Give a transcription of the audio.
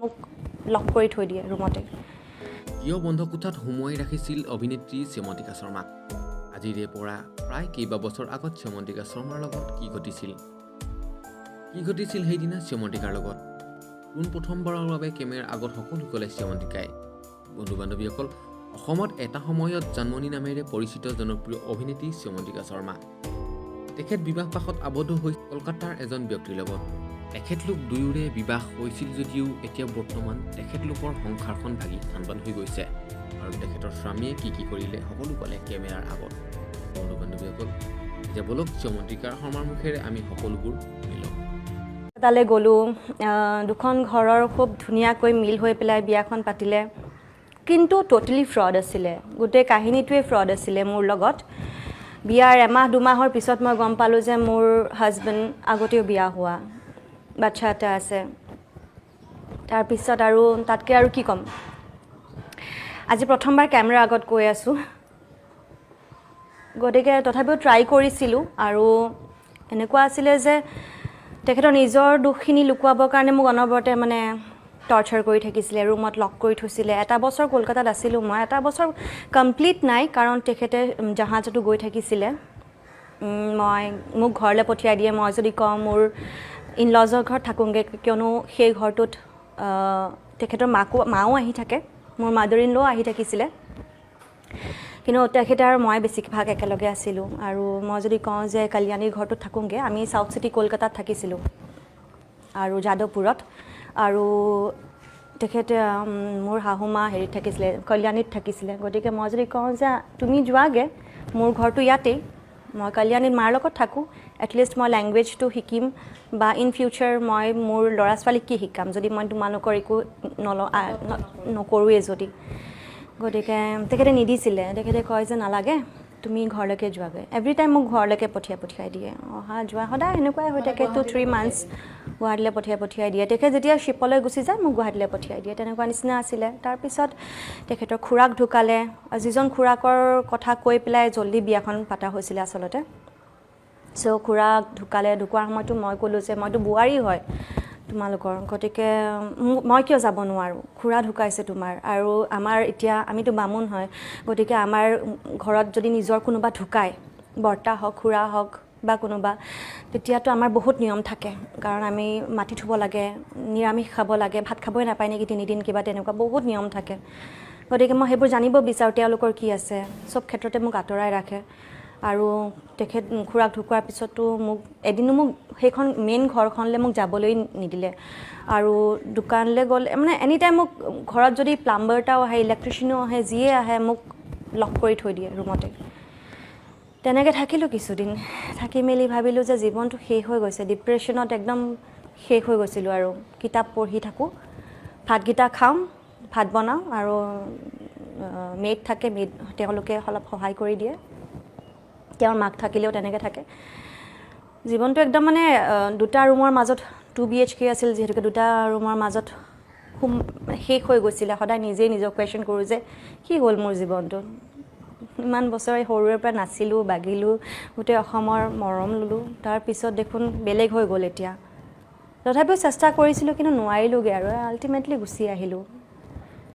মোক লক কৰি থৈ দিয়ে ৰুমতে। কিয় বন্ধ কোঠাত সুমুৱাই ৰাখিছিল অভিনেত্ৰী শ্যামন্তিকা শৰ্মাক? আজিৰে পৰা প্ৰায় কেইবা বছৰ আগত শ্যামন্তিকা শৰ্মাৰ লগত কি ঘটিছিল? কি ঘটিছিল সেইদিনা শ্যামন্তিকাৰ লগত? পোন প্ৰথমবাৰৰ বাবে কেমেৰাৰ আগত সকলো ক'লে শ্যামন্তিকাই। বন্ধু বান্ধৱীসকল, অসমত এটা সময়ত জানমণি নামেৰে পৰিচিত জনপ্ৰিয় অভিনেত্ৰী শ্যামন্তিকা শৰ্মা। তেখেত বিবাহ পাশত আবদ্ধ হৈ কলকাতাৰ এজন ব্যক্তিৰ লগত। তেখেতলোক দুয়োৰে বিবাহ হৈছিল যদিও এতিয়া বৰ্তমান তেখেতলোকৰ সংসাৰখন ভাগি থানবান হৈ গৈছে। আৰু তেখেতৰ স্বামীয়ে কি কি কৰিলে সকলো ক'লে কেমেৰাৰ আগত। বন্ধু বান্ধৱীসকল, এতিয়া ব'লক শ্যামন্তিকা শৰ্মাৰ মুখেৰে আমি সকলোবোৰ শুনি লওঁ। তালৈ গ'লোঁ, দুখন ঘৰৰ খুব ধুনীয়াকৈ মিল হৈ পেলাই বিয়াখন পাতিলে, কিন্তু ট'টেলি ফ্ৰড আছিলে। গোটেই কাহিনীটোৱে ফ্ৰড আছিলে মোৰ লগত। বিয়াৰ এমাহ দুমাহৰ পিছত মই গম পালোঁ যে মোৰ হাজবেণ্ড আগতেও বিয়া হোৱা, বাচ্ছা এটা আছে। তাৰপিছত আৰু তাতকৈ আৰু কি ক'ম, আজি প্ৰথমবাৰ কেমেৰাৰ আগত কৈ আছোঁ, গতিকে তথাপিও ট্ৰাই কৰিছিলোঁ। আৰু এনেকুৱা আছিলে যে তেখেতৰ নিজৰ দুখখিনি লুকুৱাবৰ কাৰণে মোক অনবৰতে মানে টৰ্চাৰ কৰি থাকিছিলে, ৰুমত লক কৰি থৈছিলে। এটা বছৰ কলকাতাত আছিলোঁ মই, এটা বছৰ কমপ্লিট নাই, কাৰণ তেখেতে জাহাজতো গৈ থাকিছিলে। মই মোক ঘৰলৈ পঠিয়াই দিয়ে। মই যদি কওঁ মোৰ ইনলজৰ ঘৰত থাকোঁগৈ, কিয়নো সেই ঘৰটোত তেখেতৰ মাও আহি থাকে, মোৰ মাদাৰ ইন ল' আহি থাকিছিলে। কিন্তু তেখেতে আৰু মই বেছিভাগ একেলগে আছিলোঁ। আৰু মই যদি কওঁ যে কল্যাণীৰ ঘৰটোত থাকোঁগৈ, আমি চাউথ চিটি কলকাতাত থাকিছিলোঁ আৰু যাদৱপুৰত। আৰু তেখেতে মোৰ শাহু মা হেৰিত থাকিছিলে, কল্যাণীত থাকিছিলে। গতিকে মই যদি কওঁ যে তুমি যোৱাগৈ, মোৰ ঘৰটো ইয়াতেই, মই কল্যাণীত মাৰ লগত থাকোঁ, এটলিষ্ট মই লেংগুৱেজটো শিকিম, বা ইন ফিউচাৰ মই মোৰ ল'ৰা ছোৱালীক কি শিকাম যদি মই তোমালোকৰ একো নকৰোঁৱেই যদি। গতিকে তেখেতে নিদিছিলে, তেখেতে কয় যে নালাগে, তুমি ঘৰলৈকে যোৱাগৈ। এভৰি টাইম মোক ঘৰলৈকে পঠিয়াই পঠিয়াই দিয়ে, অহা যোৱা সদায় সেনেকুৱাই হৈ থাকে। 2-3 মান্থছ গুৱাহাটীলৈ পঠিয়াই পঠিয়াই দিয়ে। তেখেত যেতিয়া শ্বিপলৈ গুচি যায় মোক গুৱাহাটীলৈ পঠিয়াই দিয়ে, তেনেকুৱা নিচিনা আছিলে। তাৰপিছত তেখেতৰ খুৰাক ঢুকালে, যিজন খুৰাকৰ কথা কৈ পেলাই জল্দি বিয়াখন পতা হৈছিলে আচলতে। চ' খুৰাক ঢুকালে, ঢুকোৱাৰ সময়তো মই ক'লোঁ যে মইতো বোৱাৰী হয় তোমালোকৰ, গতিকে মই কিয় যাব নোৱাৰোঁ, খুৰা ঢুকাইছে তোমাৰ, আৰু আমাৰ এতিয়া আমিতো বামুণ হয়, গতিকে আমাৰ ঘৰত যদি নিজৰ কোনোবা ঢুকায়, বৰ্তা হওক খুৰা হওক বা কোনোবা, তেতিয়াতো আমাৰ বহুত নিয়ম থাকে। কাৰণ আমি মাটি থ'ব লাগে, নিৰামিষ খাব লাগে, ভাত খাবই নাপায় নেকি তিনিদিন, কিবা তেনেকুৱা বহুত নিয়ম থাকে। গতিকে মই সেইবোৰ জানিব বিচাৰোঁ তেওঁলোকৰ কি আছে, চব ক্ষেত্ৰতে মোক আঁতৰাই ৰাখে। আৰু তেখেত খুৰাক ঢুকোৱাৰ পিছতো মোক এদিনো মোক সেইখন মেইন ঘৰখনলৈ মোক যাবলৈ নিদিলে। আৰু দোকানলৈ গ'লে মানে এনি টাইম মোক ঘৰত যদি প্লাম্বাৰ এটাও আহে, ইলেক্ট্ৰিচিয়ানো আহে, যিয়ে আহে মোক লক কৰি থৈ দিয়ে ৰুমতে। তেনেকৈ থাকিলোঁ কিছুদিন, থাকি মেলি ভাবিলোঁ যে জীৱনটো শেষ হৈ গৈছে, ডিপ্ৰেশ্যনত একদম শেষ হৈ গৈছিলোঁ। আৰু কিতাপ পঢ়ি থাকোঁ, ভাতকেইটা খাওঁ, ভাত বনাওঁ, আৰু মেইড থাকে, মেইড তেওঁলোকে অলপ সহায় কৰি দিয়ে, তেওঁৰ মাক থাকিলেও তেনেকৈ থাকে। জীৱনটো একদম মানে দুটা ৰুমৰ মাজত, 2 BHK আছিল যিহেতুকে, দুটা ৰুমৰ মাজত শেষ হৈ গৈছিলে। সদায় নিজেই নিজক কুৱেশ্যন কৰোঁ যে কি হ'ল মোৰ জীৱনটো, ইমান বছৰে সৰুৰে পৰা নাচিলোঁ বাগিলোঁ, গোটেই অসমৰ মৰম ল'লোঁ, তাৰপিছত দেখোন বেলেগ হৈ গ'ল এতিয়া। তথাপিও চেষ্টা কৰিছিলোঁ কিন্তু নোৱাৰিলোঁগৈ আৰু আল্টিমেটলি গুচি আহিলোঁ।